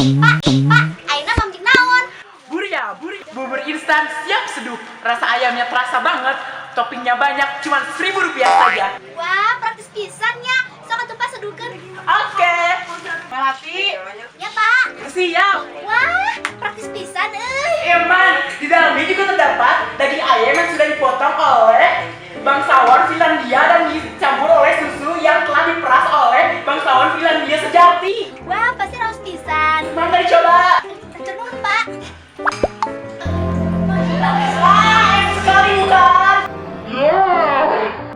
Pak, Pak, ayeuna mamjing naon? Buria, buri, bubur instan siap seduh. Rasa ayamnya terasa banget, toppingnya banyak, cuman Rp1.000 saja. Wah, praktis pisan nya. Sok atuh, Pak, seduhkeun. Oke. Melati, Ya, Pak. Siap. Wah, praktis pisan euy. Eman, di dalamnya juga terdapat daging ayam yang sudah dipotong oleh bangsawan Finlandia dan dicampur oleh susu yang telah diperas oleh bangsawan Finlandia sejati. Wah, pasti raos pisan. Mangga dicoba. Hatur nuhun, Pak. Wah, enak sekali, bukan? Yeah.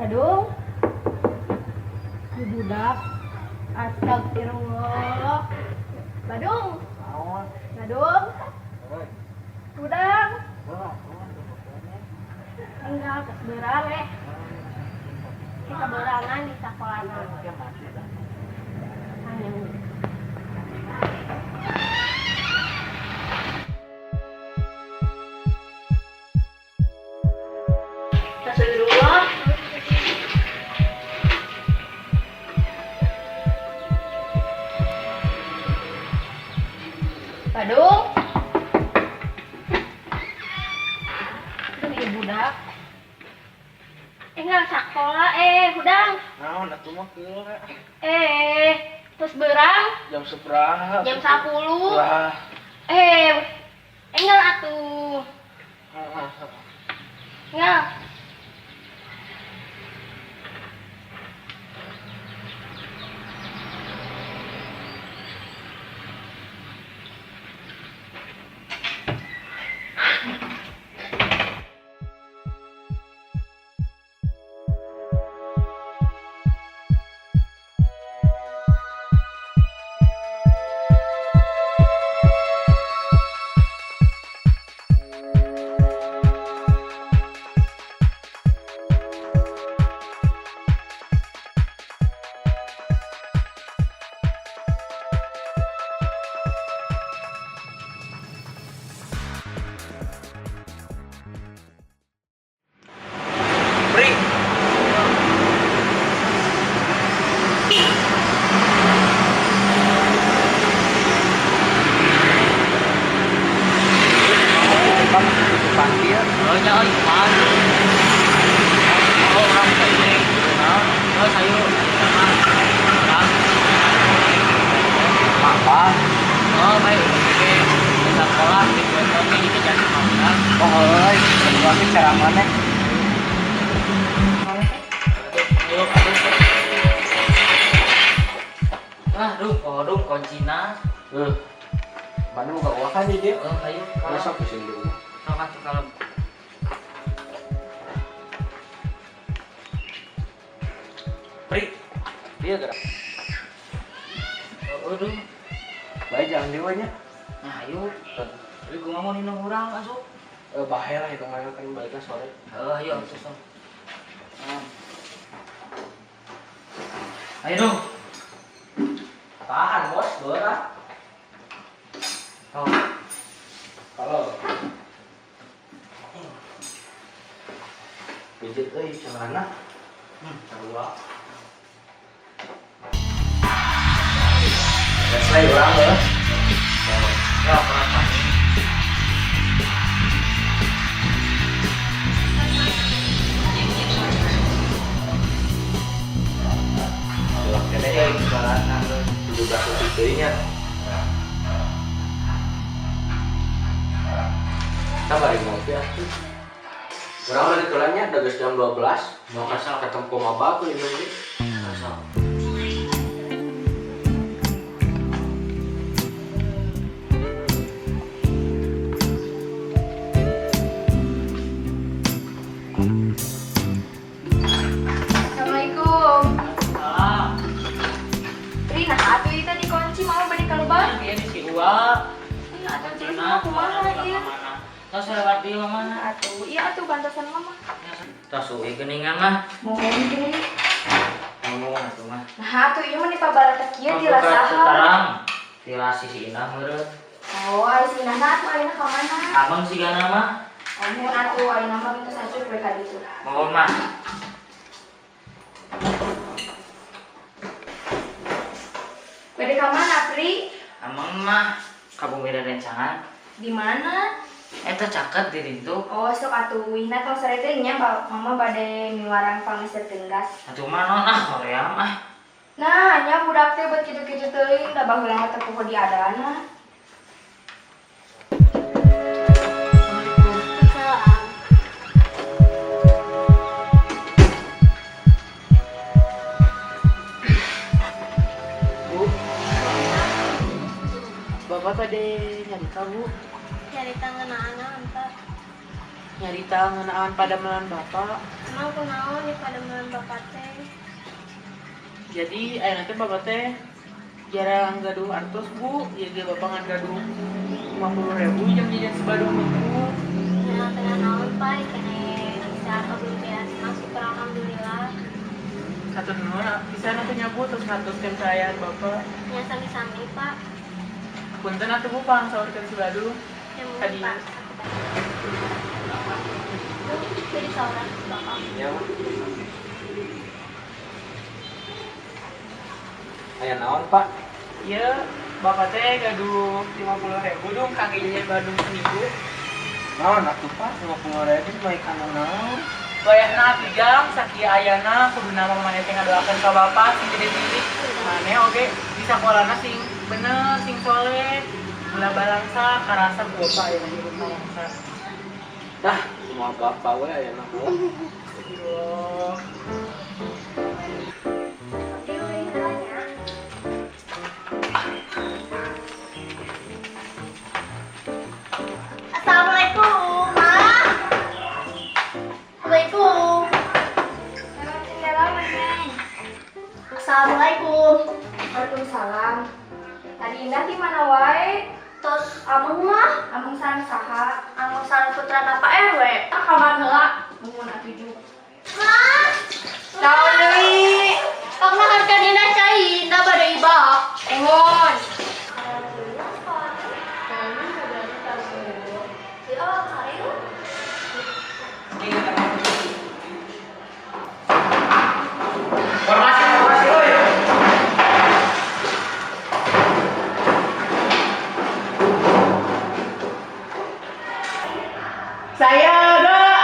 Aduh. Budak. Astagfirullah. Badung. Badung. Budang. Enggak, keseberan eh. Keberangan di sekolah. Ayo. Astagfirullah. Badung. Aduh, ieu budak. Eh, enggak sekolah eh, hudang. Naon atuh mah keula. Eh, terus berang. Jam sabaraha? Jam 10. Wah. Eh, enggak atuh. Enggak. Pri. Bang, itu panggil. Oh nya euy, kumaha? Oh, urang ka ini. Naon? Oh, sayur. Bang. Apa? Oh, baik. Oke. Sekolah di ekonomi ini jadi makan. Oh, euy, berarti cara mana? Ayo, aduh. Ah, duh, kodong kuncina. Eh. Mana buka uang kan dia? Oh, ayo. Besok pusing dulu. Sok atuh kalem. Pri. Dia gerak. Oh, aduh. Baik, jangan dewa nya. Nah, ayo. Tapi gua mau nino urang asup. Eh, bahaya lah hitungannya, kan baliknya sore. Oh, ayo asup sok. Nah. Ayo dong. Tahan, Bos, berat. Oh. Kalau pijet euy celana. Sarua. Selesai urang euy. Ya, berapa? Gelap keneh euy celana. 17 detik deui nya. Kita balik ngopi atuh. Urang balik heula nya, da geus jam 12, mau kasal ketemu maba aku ini ge. Sok. Assalamualaikum. Salam. Pri, nah atuh ieu tadi kunci mau balik ka lubang. Iya, di si Uwa. Iya, atuh terus mah kumaha ieu? Terus lewat abdi mama. Atuh, iya atuh bantosan mama. Tos uih geuningan mah. Mohon gini. Ngomong atuh mah. Nah, atuh ieu mah dipabarata kieu Tong tilas buka saha? Terang. Tilas si Inah meureun. Oh, ari si Inah atuh ayeuna ka mana? Abang sigana mah. Mohon atuh ayeuna mah minta sajuk we ka ditu. Mohon mah. Bade ka mana, Pri? Amang mah ka bumi rencangan. Di mana? Eta caket di ditu. Oh, sok atuh wihna tong sare teh nya mama bade miwarang pangeser tenggas. Atuh mah non ah hoream ah. Nah, nya budak teh buat kitu-kitu teuing da baheula mah teu poho diadana. Salam. Bu, Bapak tadi nyarita, Bu. Nyarita ngeunaan Pak. Nyarita ngeunaan padamelan Bapak. Emang kunaon di padamelan Bapak teh? Jadi ayeuna teh Bapak teh jarang gaduh artos, Bu. Jadi Bapak ngan gaduh 50.000 jam jajan si Badung itu. Nya teu naon Pak, kene bisa kabel beas mah syukur alhamdulillah. Satu nuhun pisan atuh nya, Bu, terus ngantuskeun kaayaan Bapak. Nya sami-sami Pak. Punten atuh, Bu, pangsaurkeun si Badung. Nya muhun Tadi. Pak. Tuh, beri saurang Bapak. Ya mah. Aya naon, Pak? Iya, Bapak teh gaduh 50.000 dong kangge jajan Bandung seminggu. Naon atuh, Pak? 50.000 mah ikan naon? Wayahna atuh jang sakieu ayana kuduna mah maneh teh ngadoakeun ka bapak sing gede cilik. Maneh oge di sakolana sing bener, sing soleh. Ulah balangsa karasa ku bapak ayeuna hirup balangsa. Dah, semua bapak we aya mah. Astagfirullah. Abdi uih heula nya. Assalamualaikum, Ma. Assalamualaikum. Lewat jendela mana? Assalamualaikum. Waalaikumsalam. Tadi Indah di mana wae? Tos ameng mah, Ameng sareng saha? Ameng sareng putrana Pak RW. Ah, kamar heula. Muhun atuh juk. Mah. Naon deui? Pangnaharkan Indah cai, Indah bade ibak. Muhun. Di awal karir. Formasi, formasi, oi. Saya doa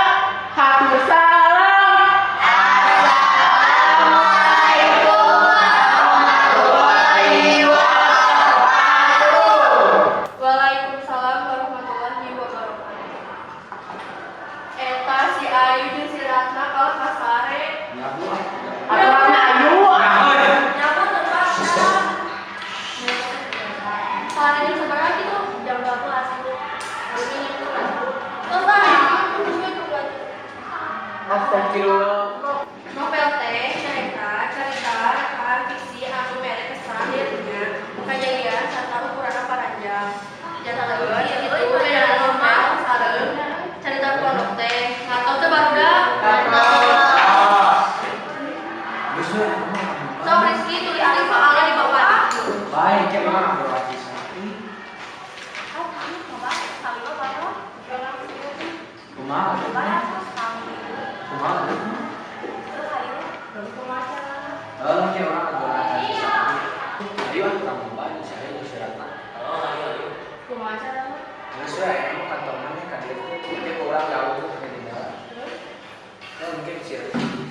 hatur salam. Assalamualaikum warahmatullahi wabarakatuh. Waalaikumsalam warahmatullahi wabarakatuh. Eta si Ayu jeung si Ratna kalau kasare. Ya, Bu. Aturan ayu. Nyapu terpaksa. Sare jam sabaraha kitu? Jam 12, Bu. Hari ini nyapu atuh. Tos ah. Astagfirullah. Novel teh nyaeta carita rekaan fiksi anu mere kesan dirinya, kajadian sarta ukuran paranjang. Janten kitu bedana novel sareng carita pondok teh. Ngatos teh barudak? Geus we. Sok Rizky tulis soalnya di papan. Baik, cek mah berarti. Kumaha? Kumaha? Eh, kayak orang ngadoakan si Sakti. Ayo ah, kamu banyak saya jeung si Ratna. Oh, ayo ayo. Kumaha carana? Geus we aya mah kantor mana ka dieu teh mungkin urang jauh tuh ke dieu. Ya mungkin si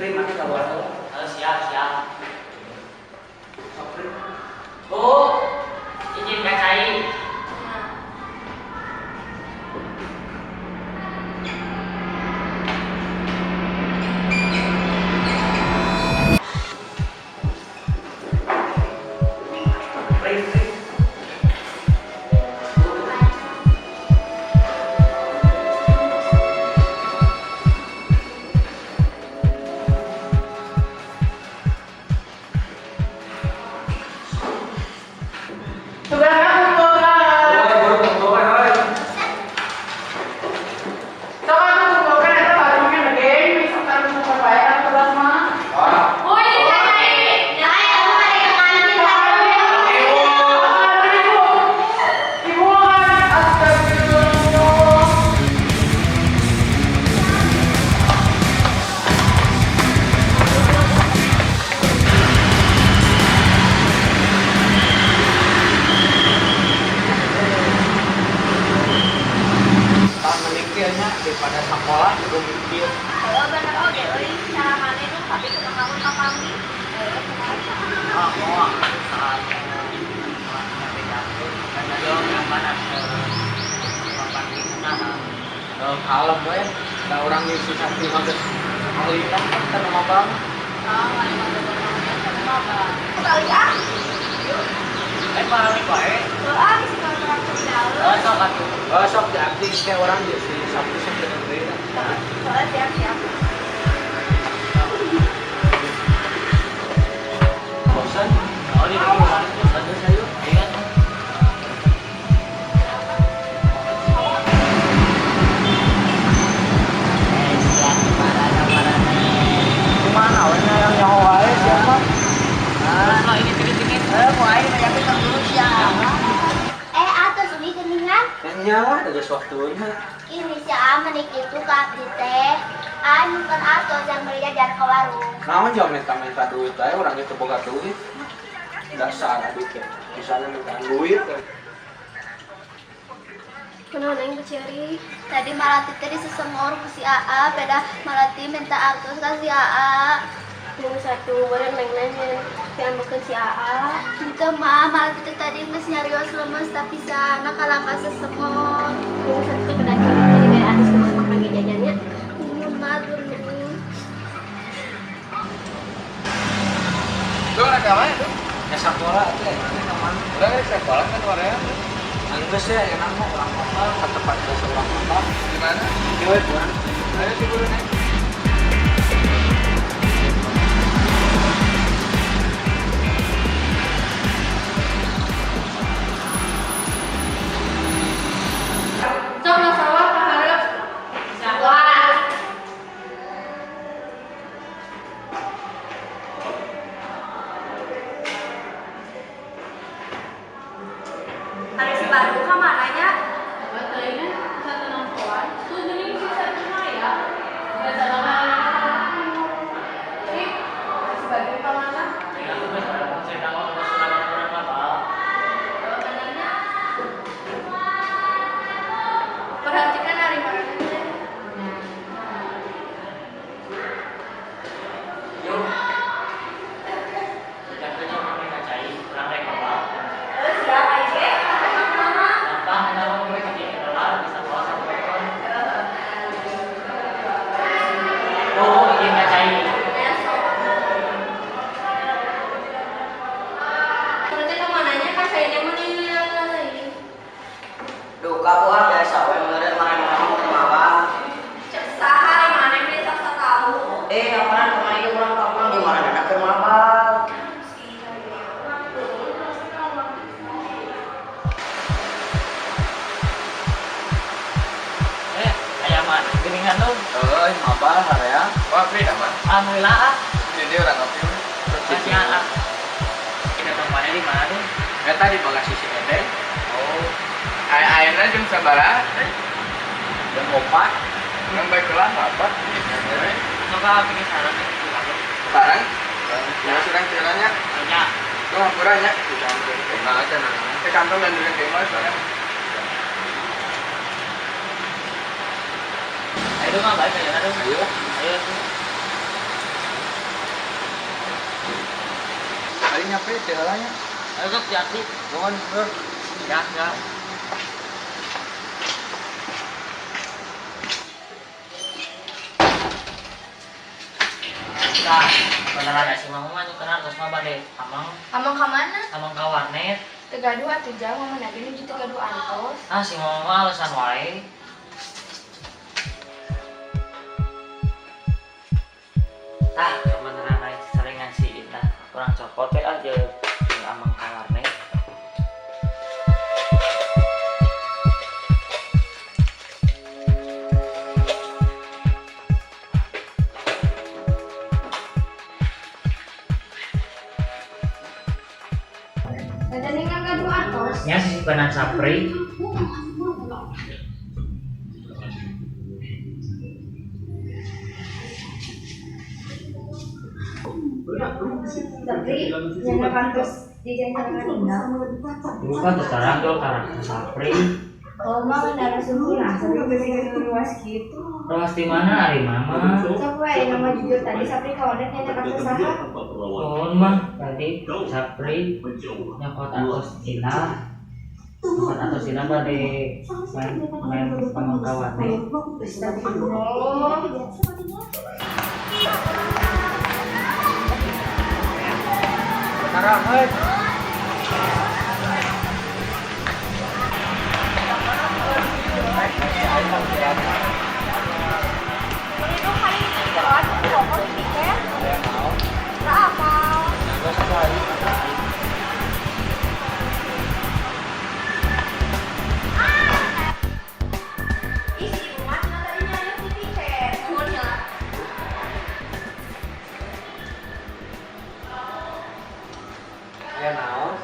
Pri mana keluar heula. Oh, siap, siap. Sok Pri. Bu, izin ka cai. Pri, Pri. Daripada sekolah kudu mikir. Heeh, bener oge euy, cara maneh nu tapi kumaha mun papanggih. Heeh, kumaha. Ah, moal saat ngabejakeun kan dong mana papanggih nah. Kalem we. Da urang jeung si Sakti mah geus ahli lah kan mah bang. Ah, mana mah bobogohan sama maba. Kali ah. Eh, paralik wae. Heeh, ah, geus orang ke dalam. Oh, sok atuh. Oh, sok di abdi ke urang jeung si Sakti sok deui deui. Heeh, siap siap. Bosan? Oh, di depan. Bosan geus ayo. Iya. Eh, siap marana-marana. Kumaha we yang nyaho wae siapa? Terus lah ini dikit-dikit. Eh, ku aing yakin tang dulu sia. Eh, atos ini geningan. Nya lah geus waktunya. Ini si A menik itu ke abdi teh. Anu kan atos yang beli jajan ke warung. Naon jauh minta-minta duit aja orang itu boga duit. Dasar adik ya. Misalnya minta duit. Kunaon aing beceri? Tadi Malati teh disesengor ku si AA, beda Malati minta artos ka si AA. Minggu satu beureun neng nanya diambekeun si AA. Itu mah Malati teh tadi geus nyarios lemes tapi si AA kalah ka sesengor. Minggu satu teh kedah curi jadi mere atos kumaha makan ge jajannya. Nuhun mah dulu. Lu rek ka mana tuh? Ya sekolah teh mana ka mana? Urang rek sekolah kan warna. Anggeus ya enak mah urang mah ke tempat biasa urang mah. Di mana? Kieu we kurang. Ayo sih buru nih. Sok lah sawah ka hareup. Wah. Ari si Bandung ka mana nya? Rip, si Bandung ka mana? Ya, aku geus pada cerita mah geus urang mah. Benernya. Perhatikan hari mana teh. Yuk. Bejakeun mah minta cai, urang rek mabal. Eh, siap aing ge. Gampang eta mah gue jadi kelar bisa bawa satu ekor. Oh, iya nggak cai. Berarti ka mananya kan sayanya meuni leuy. Duka bu ah biasa we meureun maneh-maneh mau keur mabal. Cek saha ari maneh mah sok sok tahu. Eh, apaan kemarin ge urang kampung di mana dana keur mabal. Eh, aya mana? Geningan dong. Euy, mabal harea. Wah, free dah mah. Alhamdulillah ah. Jadi orang ngopi. We. Masih ah. Kita tempatnya di mana tuh? Eta di bagasi si Eden. Oh. Ayeuna jeung sabaraha? Teh? Jeung opat. Urang baik lah apa? Coba bikin saran nih. Barang. Ya surang tiranya. Banyak. Lu hampura nya. Di kantor. Nah, aja nah. Ke kantong dan dengan kemah soalnya. Ayo dong, ah, balik aja dong. Ayo lah. Ayo tuh. Ayo nyampe teh heula nya. Ayo sok jati. Nuhun, bro. Ya, ya. Nah, beneran ya si Mamang mah kenal terus mah bade amang Amang ka mana? amang ka warnet. Teu gaduh atuh jauh mama nage nuju teu gaduh antos. Ah, si Mamang mah alasan wae. Tah, kebeneran aing selingan si Ita. Kurang copot we ah jeung amang ka warnet. Ada ningan gaduh antos. Nya si Penan Sapri. Tapi yang kantos jajan sareng ninggal. Bukan terang tuh karakter Sapri. Kalau mah nggak suhu nah, tapi besi luas gitu. Luas di mana ari mama? Sok we nama jujur tadi Sapri kawanet nya nyokot saha? Mohon mah tadi Sapri nyokot atos Ina. Nyokot atos Ina bade main main pamangkawat teh. Astagfirullah. Sekarang, hei. Itu kali ini kelas pokok tiket. Nggak apa. Ih, si ibu mah cenah tadi nyarios di tiket. Nuhun heula. Ya naon?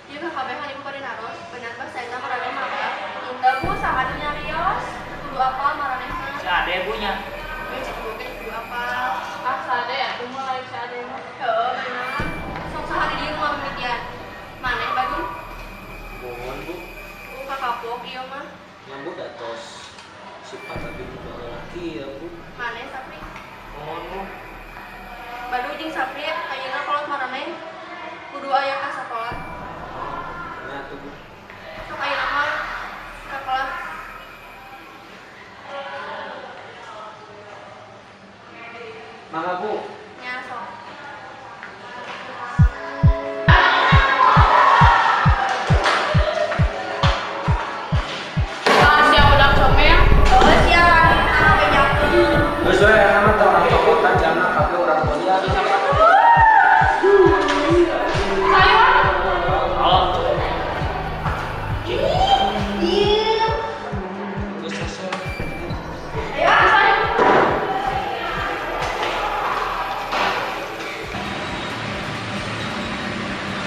Ieu kakabehan ibu pada naros, bener bah saeta maraneh mabal. Henteu Bu, saha nu nyarios? Kudu apal maranehna. Si Ade punya. Euy, cik ibu teh kudu apal. Ah, sade atuh mah lain si Ade mah. Heuh, bener. Sok saha di dieu nu ngamimitian? Maneh Badung? Mohon bu, Kakapok ieu mah. nyambut atos sifat abdi nu laki ya bu. Maneh Sapri. Mohon bu. Badung jeung Sapri ayeuna kolot maraneh kudu aya ka sakola. Nya tuh bu. Sok ayeuna mah ka kelas. Mangga bu. Nya sok. Ah, sia budak comel. Heuh sia, ah bejakeun. Geus we eta mah tong cokotan jamna kabeh urang kuliah. Sayu. Oh, Geus selesai. Ayo ah, sayu.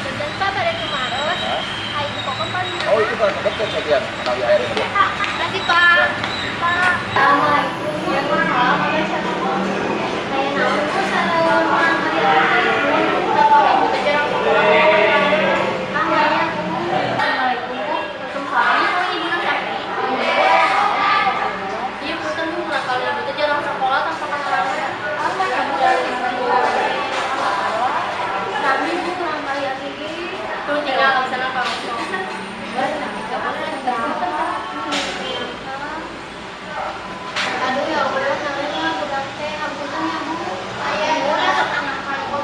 Punten Pak bade kumaros. Ai ibu kokom paling Oh itu kalau deket kejadian kali air itu. Makasih Pak. Pak. Assalamualaikum. Ya, Kayak naon Bu sareng urang kali Ibu teh jarang sekolah. Ah, ya Bu. Assalamualaikum Bu. Waalaikumsalam. Kalau ibu na Sapri. Iya, punten Bu, murang kali ibu teh jarang sekolah tanpa keterangan. Apa ya Bu dari Sami Bu kurang kali lagi. Tuh tinggal ka sana pangongsong. Aduh ya Allah, namanya budak teh hapunten ya Bu. Aya murah sok anak kali Bu.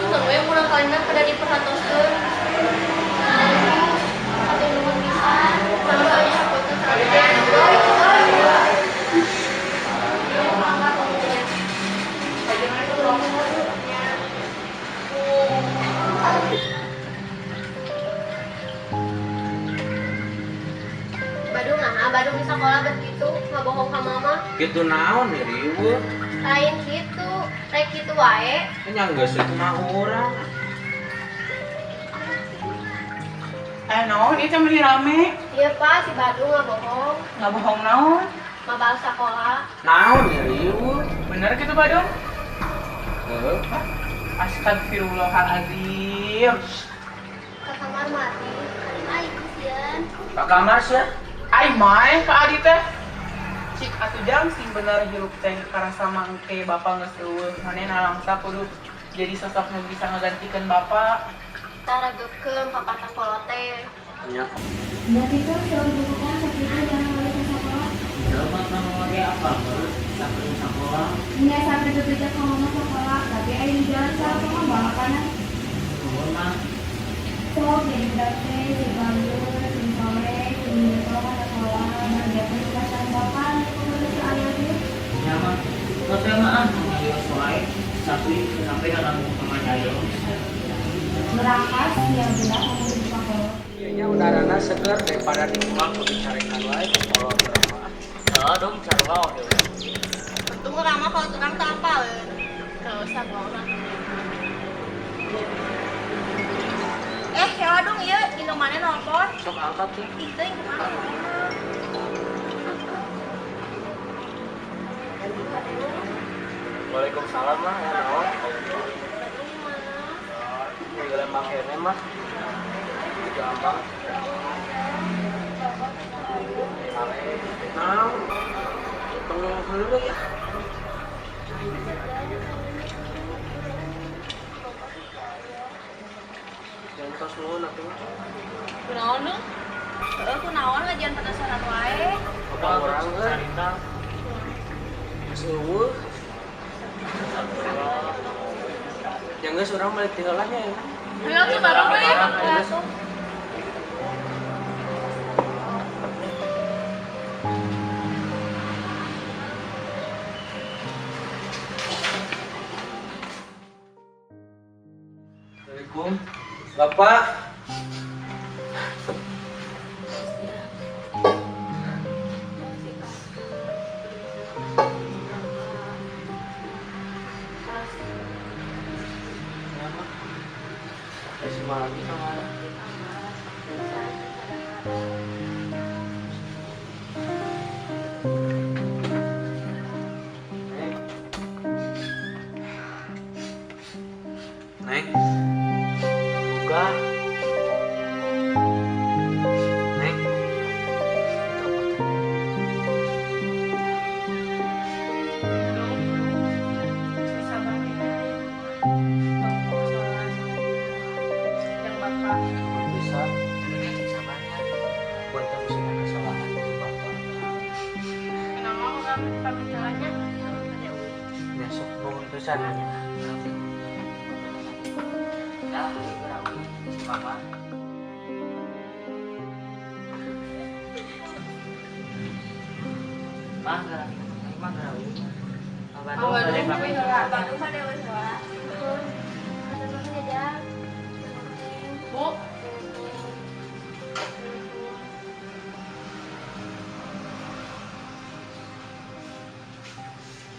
Punten we murang kalina kada diperhatoskeun. Hatur nuhun pisan. Sama-sama punten sareng. Badung nah, Badung di sekolah bet kitu ngabohong ka mama. Kitu naon nih riweuh. Lain kitu, rek kitu wae. Nya geus itu mah urang. Eh naon ieu teh meuni rame? Iya Pak, si Badung ngabohong, Ngabohong naon? mabal sekolah. Naon nih riweuh. Bener gitu Badung? Heuh. Astagfirullahaladzim. Ke kamar mandi, aing sieun. Ka kamar sia. Ai mae ka adi teh. Cik atuh jang sing bener hirup teh karasa mangke bapak geus eueuh. Manehna langsa kudu jadi sosok nu bisa ngagantikeun bapak. Taragepkeun papatah kolot teh. Nya. Berarti tuh selalu bukukan Sapri teh jarang balik ke sekolah. jauh mah mama ge apa terus Sapri sekolah. Nya Sapri bebeja ka mama sekolah, tapi aya di jalan salah mama balapanan. Nuhun mah. Sok jadi budak teh si bagus, si soleh, si sekolah ka sekolah, ngerjakeun tugasan bapak, kudu si aya ge. Nya mah. Terus saya mah ah nyarios wae. Sapri sampai kana mama nyarios. Berangkas ya budak kamu di sekolah. Kayaknya udarana seger daripada di rumah kudu carekan wae kolot urang mah. Heeh, dong sarua oge. Untung urang mah kalau urang teu apaleun. Heuh, sarua urang. Eh, heula dong ieu minumannya nelpon. Sok angkat ya. Ih, teuing kumaha ngomongna. Waalaikumsalam mah ya naon. Di Lembang kene mah. Di Ambang. Nah, tong heula ya. Jangan tos nuhun atuh. Kunaon dong? Heeh, kunaon ngajian penasaran wae. Apa urang euy? Carita. Geus eueuh. Yang geus urang balik ti heula nya ya. Ayo tuh bareng we. Geus. Assalamualaikum. Bapak. Kasih lagi sama Neng. Neng. Buka. Neng. Itu obatnya. Sabar ya. Yang bapak. Bisa. Ini sabarnya. Buat kamu sih ada kesalahan di bapak. Kenapa orang pamit jalannya? Ya sok nuhun pisan. Dah, geura si mama. Mah geura, mah geura. Oh, Bandung Bandung. bade pamit. Bandung mah dewe heula. Nuhun. Hatur nuhun ya, Jang. Bu,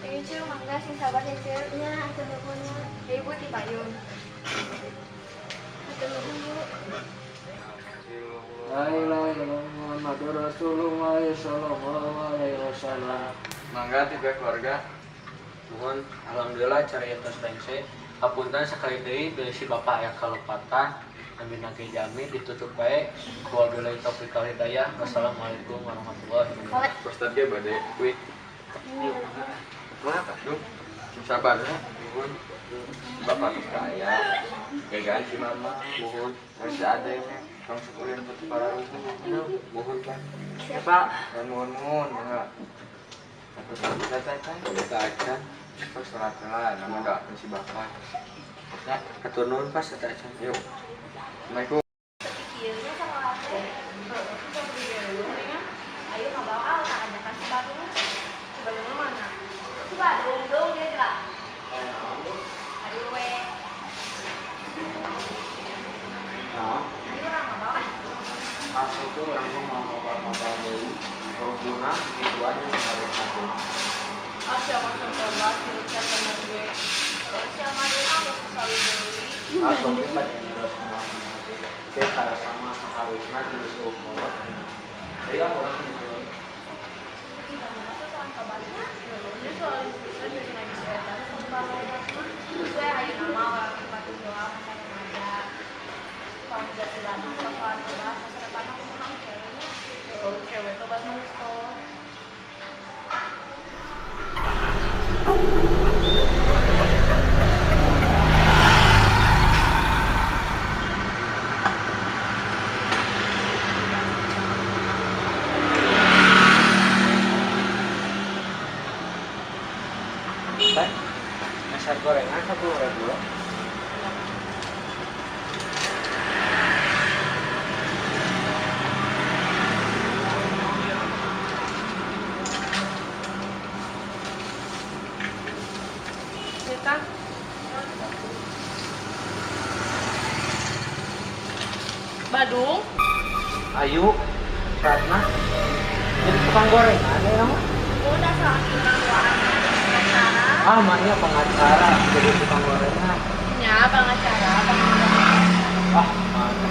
Ayo Ceu, mangga sing sabar ya Ceu. Nya, hatur nuhun nya. Ibu ti payun. Hatur nuhun Bu. La ilaha illallah Muhammadur Rasulullah sallallahu alaihi wasallam. Mangga tiga keluarga. Nuhun, alhamdulillah cara tos rengse. Hapunten sakali deui dari si bapak aya kalepatan. Nabi nage jami ditutup bae. Wabillahi taufiq wal hidayah. Wassalamualaikum warahmatullahi wabarakatuh. Ustad ge bade kuy. Mengapa? Duh, sing sabar ya. Nuhun. Bapak geus kaya. Gagaan si mama. Nuhun. Masih ada yang tong sekulin peti para Nuhun, Pak. Pak, dan nuhun-nuhun mangga. Atau bisa cacan, Bisa acan. terus sholat lah, nama doakan si bapak. Ya, hatur nuhun Pak seta acan. Yuk. Assalamualaikum. Kieu nya sakola teh. Ayo ngabawa ah tak ajakan si Badung. Si Badung mana? Si Badung dong dia gerak. Ayo we. Nah, Ayo orang ngabawa ah. asup tuh orang mah mau ngobrol-ngobrol deui. Guna gituan yang harus aku. Ah, siapa coba siapa temen gue. Siapa dulu ah geus sawi deui. Atau mungkin pada yang semua. Saya karena sama harusnya terus umur. Jadi kan orang gitu. Dia soal bisa jadi lagi si Eta sama bapak. Terus we ayo nama orang di Bandung doang masa remaja. Kalau tidak si Bandung bakalan tobat masa depan aku kumaha ceweknya. Oh, cewek tobat mah geus kolot. Teh, nasi gorengan 10.000. Cerita. Badung, Ayu, Ratna, jadi tukang gorengan ya nama? Udah soal orang tuaan pengacara. Ah, maknya pengacara, jadi tukang gorengan. nya pengacara, pengacara. Ah, mana?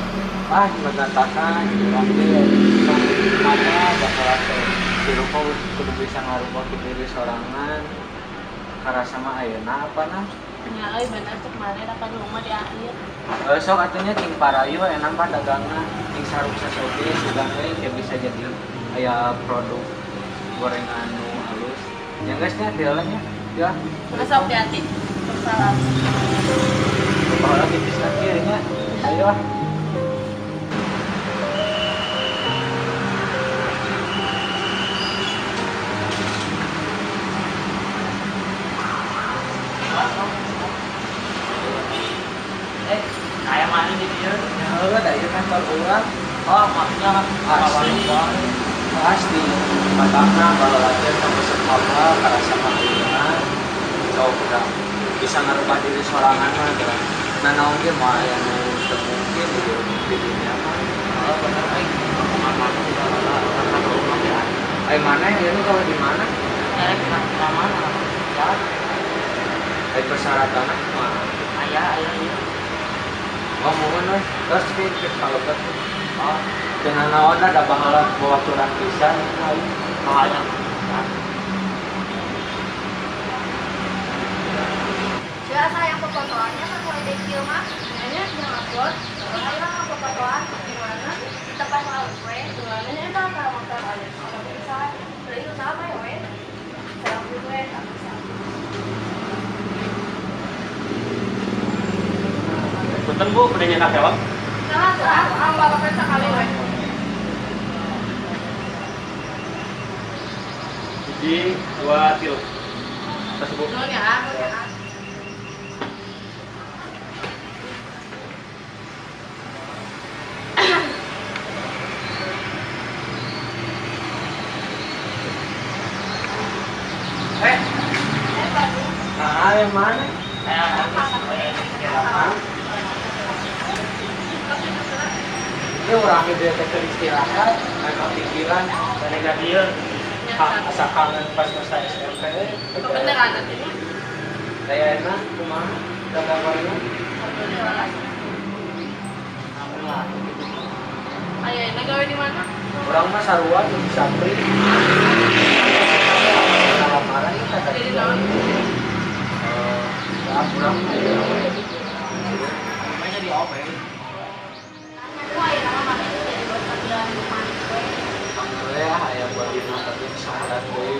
Ah, mengatakan orang dia mana bakal teh si rupa kudu bisa ngarubah ke diri sorangan karena sama ayeuna apa nah. Nya euy bener cek mana dapat rumah di akhir. Eh, sok atunya cing parayu enak mah dagangna cing sarung sasoge sugan we ya bisa jadi aya produk Gorengan nu halus. Ya geus nya dialanya. Ya. Udah sok hati-hati. Salam. Bapak lagi bisa kieu nya. Ayo ah. Eh, aya mana di dieu? Ya heueuh da ieu kantor urang. Oh, maksudnya Pasti. Pasti. Matangna baheula teh tong sekolah karasa kahulengan. Jauh urang bisa ngarubah diri sorangan mah geura. Nah naon ge moal aya nu teu mungkin di dunia mah. Oh, bener euy. Omongan mana juga orang kan rumah ya. Ai mana ieu nu gawe di mana? Nyari ka mana? Ya, Ai persyaratanna kumaha? aya aya ieu. Oh, mohon we. Terus ke kalebet. Oh, Teu nanaon lah da baheula bawaturan pisan aing. makanya. Sia asa yang popotoannya kan mulai dari kieu mah. Kayaknya yang upload. Ayo lah popotoan Di mana? di tempat laut we. Di mana nya eta antara motor aja. Kalau bisa, beli usaha apa ya we? Saya gue aku bisa. Punten Bu, udah nyetak helm? Salah tuh aku awal bapak sekali we. Hiji, dua, tilu. Terus Bu. Nuhun ya, nuhun ya. Eh, Eh Bandung. nah yang mana? Saya habis we. Hah? Ini urang ge teh keur istirahat, aya pikiran Balik ka dieu. Asa kangen pas masa SMP. Kebeneran nanti. Kayak enak, kumaha? Dagang gorengan? Alhamdulillah. Ayeuna gawe di mana? Urang mah sarua jeung Sapri. Lamaran ieu kata Jadi naon? Eh, ya urang mah ya. Namanya di OP. Aku aya nama mana jadi bos panggilan rumah we. Alhamdulillah aya buat dina tapi sahadat deui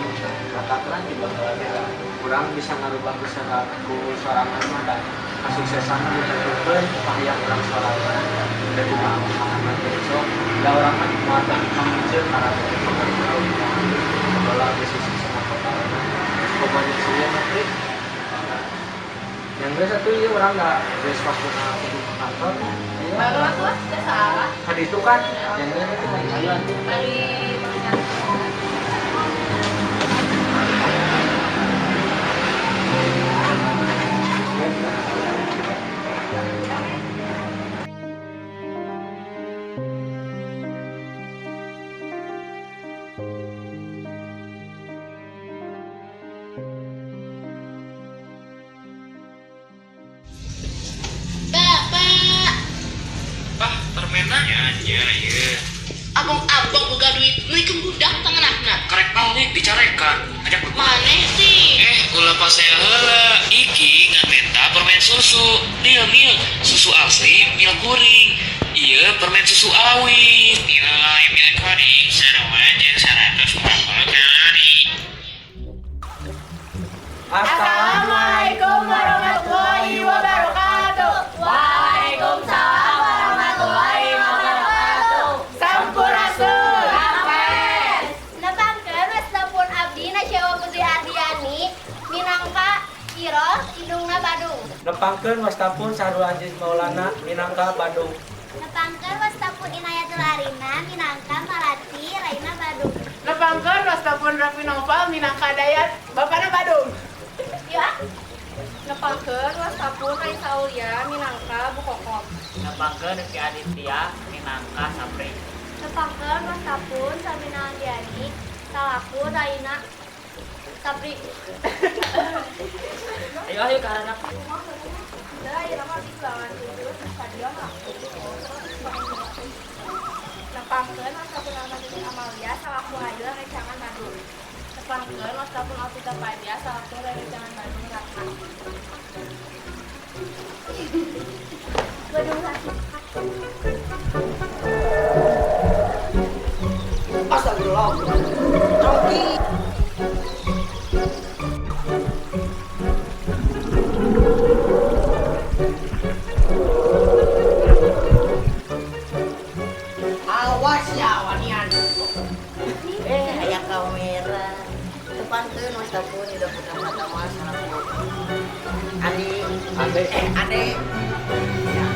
katakan di baheula teh da urang bisa ngarubah bisa ku sorangan mah da kasuksesan mah ditentukeun kahayang urang sorangan da kumaha kumaha teh sok da urang mah moal kamunceun karena sok baheula geus sukses sama kota pokoknya sih mah Pri. Yang geus atuh ieu urang da geus waktuna kudu ke kantor. Ayo. Baru atuh ah, teu salah. Kan itu kan yang geus atuh Ayo atuh. Dari Bapak, Ah, permennya nya ieu. abong-abong boga duit, meuli budak tanganna. Karek balik dicarekan. Ajak Maneh sih. Eh, ulah pasea heula. Iki ngan menta permen susu. Deal mil, susu asli mil kuring. Ieu permen susu awis. Nilai mil kuring sarua jeung 140 kalori. Assalamualaikum warahmatullahi wabarakatuh. Waalaikumsalam warahmatullahi wabarakatuh. Sampurasun. Rampes. Nepangkeun wastapun abdi Nasyawa Putri Ardiani minangka Iroh indungna Badung. Nepangkeun wastapun Sahrul Aziz Maulana minangka Bandung. Nepangkeun wastapun Inayatul Arina minangka Malati Raina Badung. Nepangkeun wastapun Raffi Noval minangka Dayat bapana Badung. Ya. Nepangkeun wastapun Raisa Aulia minangka Bu Kokom. Nepangkeun Rifki Aditya minangka Sapri. Nepangkeun wastapun Sabina Andiani salaku Raina Sapri. Ayo ayo ka anak. Nepangkeun wastapun Ahmad Amalia salaku Hayu rencangan Badung. Nepangkeun wastapun Alvita Padia salaku rencangan Badung Ratna. Badung Ratna. Astagfirullah. Coki. Yuda Putra Pratama selaku Andi. Ade. Eh, Ade. Ya.